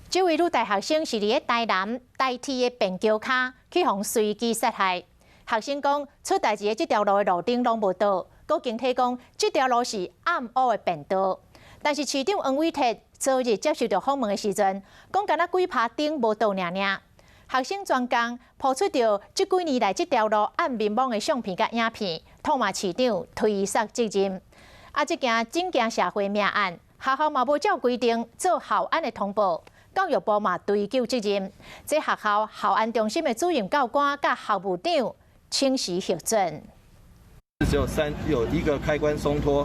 這位女大學生是佇咧台南台鐵的便橋跤去予人隨機殺害。學生講出代誌的這條路的路燈攏無倒，閣警惕講這條路是暗烏的便道。但是市長黃偉哲昨日接受著訪問的時陣，講敢若幾拍燈無倒爾爾。學生專工鋪出著這幾年來這條路暗暝暝的相片佮影片，痛罵市長推卸責任。啊，這件整件社會命案，學校嘛無照規定做校安的通報。教育部嘛追究責任，這學校校安中心的主任教官佮校務長請辭核准。只有三有一個開關鬆脫，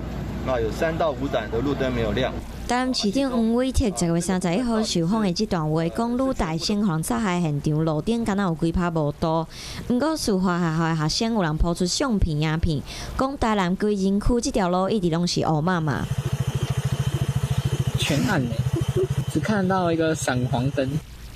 啊，有3到5盞的路燈沒有亮。台南市長黃偉哲10月31號受訪的這段話，講女大生予人殺害現場路燈敢若有幾拍無倒。毋過事發學校的學生有人鋪出相片影片，講台南歸仁區這條路一直攏是烏麻麻。全暗欸，只看到一個閃黃燈。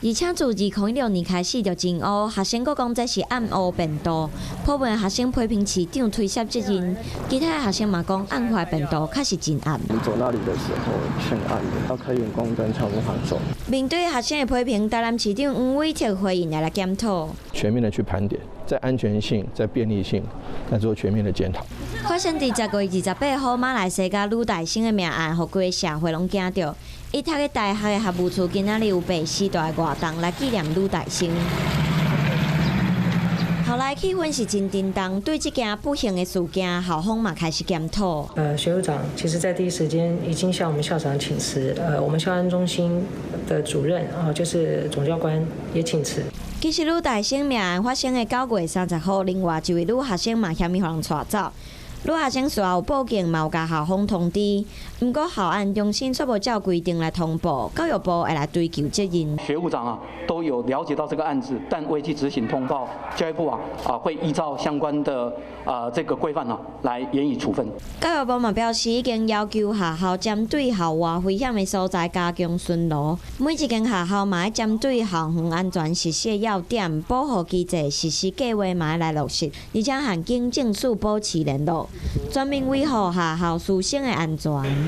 而且自2016年開始就真烏，學生閣講這是暗烏便道，部分學生批評市長推卸責任，其他學生嘛講暗化便道確實真暗。你走那裡的時候全暗的，要開遠光燈才有辦法走。面對學生的批評，台南市長黃偉哲回應來檢討，全面的去盤點，在安全性、在便利性，來做全面的檢討。發生佇10月28號馬來西亞女大生的命案，予規个社會攏驚著。伊讀的大學的學務處今仔日有白絲帶活動來紀念女大生。校內氣氛是真沉重，對這件不幸的事件，校方嘛開始檢討。學務長其實在第一時間已經向我們校長請辭，我們校安中心的主任啊，就是總教官也請辭。其實女大生命案發生的9月30號，另外一位女學生嘛嫌伊予人帶走。女學生事後有報警，嘛有共校方通知，毋過校安中心卻無照規定來通報，教育部會來追究責任。學務長啊都有了解到這個案子，但未去執行通報，教育部啊會依照相關的啊這個規範啊來嚴以處分。教育部嘛表示，已經要求學校針對校外危險的所在加強巡邏，每一間學校嘛愛針對校園安全實施的要點、保護機制、實施計劃嘛愛來落實，而且和警政署保持聯絡，全面維護學校師生的安全。